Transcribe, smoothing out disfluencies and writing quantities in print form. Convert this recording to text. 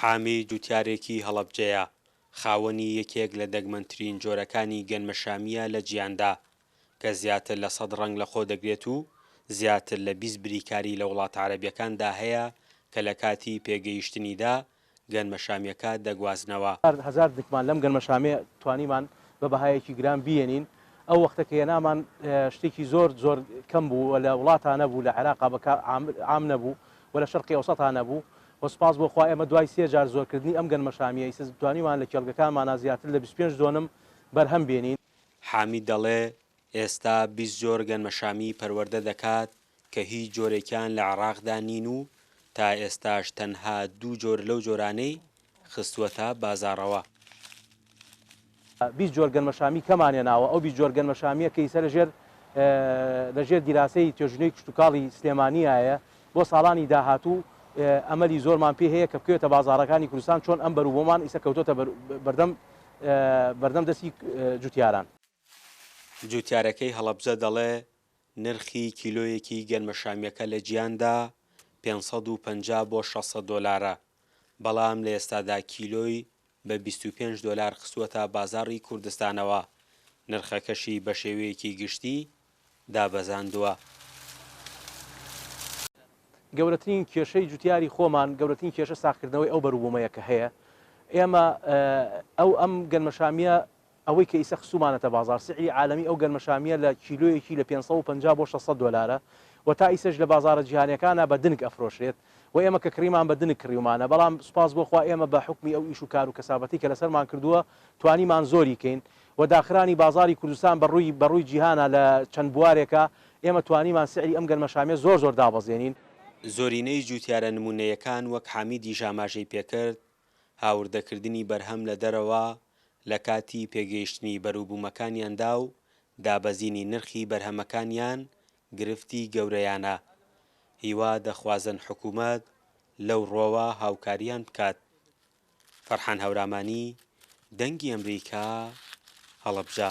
حامی جوتیارێکی هەڵەبجەیە، خاوەنی یەکێک لە دەگمەنترین جۆرەکانی گەنمەشامییە لە جیهاندا، کە زیاتر لە سەد ڕەنگ لەخۆ دەگرێت و زیاتر لە 20 بریکاری لە وڵاتە عەرەبییەکاندا هەیە کە لە کاتی پێگەیشتنیدا گەنمەشامییەکە دەگوازنەوە. هەزار دکمان لەم گەنمەشامییە توانیمان بە بەهایەکی گران بیێنین، ئەو وەختە کە هێنامان شتێکی زۆر زۆر کەم بوو و لە وڵاتا نەبوو، لە عێراقا بە عام نەبوو و لە شەرقی ئەوسەتا نەبوو و سوپاس بۆ خوا ئێمە دوای سێ جار زۆرکردنی ئەم گەنمەشامییە ئیستا توانیمان لە کێڵگەکانمانا زیاتر لە 25 دۆنم بەرهەم بێنین. حامید دەڵێ، ئێستا 20 جۆر گەنمەشامی پەروەردە دەکات کە هیچ جۆرێکیان لە عێراقدا نین و تا ئێستاش تەنها دوو جۆر لەو جۆرانەی خستووەتە بازاڕەوە. 20 جۆر گەنمەشامی کەمان هێناوە، ئەو 20 جۆر گەنمەشامییە کە ئیستا لەژێر لەژێر دیراسەی توێژینەوەی کشتوکاڵی سلێمانیایە، بۆ ساڵانی داهاتوو ئەمەلی زۆرمان پێ هەیە کە بکەوێتە بازاڕەکانی کوردستان، چۆن ئەم بەروبوومان ئیستا کەوتۆتە بەردەم بەردەم دەستی جوتیاران. جوتیارەکەی هەڵەبجە دەڵێ، نرخی کیلۆیەکی گەنمەشامییەکە لە جیهاندا 550 بۆ 600 دۆلارە، بەڵام لە ئێستادا کیلۆی بە 25 دۆلار خستووەتە بازاڕی کوردستانەوە، نرخەکەشی بەشێوەیەکی گشتی دابەزاندووە. گەورەترین کێشەی جوتیاری خۆمان، گەورەترین کێشە ساغکردنەوەی ئەو بەروبوومەیە کە هەیە. ئێمە ئەو ئەم گەنمەشامییە ئەوەی کە ئیسە خستوومانەتە بازاڕ، سعری عالەمی ئەو گەنمەشامییە لە کیلۆیەکی لە 550 بۆ 600 دۆلارە و تا ئیسەش لە بازاڕە جیهانیەکانا بە دنک ئەفرۆشرێت و ئێمە کە کڕیمان بە دنک کڕیومانە بەڵام سوپاس بۆ خوا ئێمە بە حوکمی ئەو ئیش و کار و کەسابەتەی کە لەسەرمان کردووە توانیمان زۆری کەین و داخرانی بازاڕی کوردستان بە ڕووی بە ڕووی جیهانا لە چەند بوارێکا ئێمە توانیمان سعری ئەم گەنمەشامیە زۆر زۆر دابەزێنین. زۆرینەی جووتیارە نموونەیەکان وەک حامیدیش ئاماژەی پێکرد، هاوردەکردنی بەرهەم لە دەرەوە لە کاتی پێگەیشتنی بەروبوومەکانیاندا و دابەزینی نرخی بەرهەمەکانیان گرفتی گەورەیانە، هیوا دەخوازن حکومەت لەو ڕووەوە هاوکاریان بکات. فەرحان هەورامانی، دەنگی ئەمریکا، هەڵەبجە.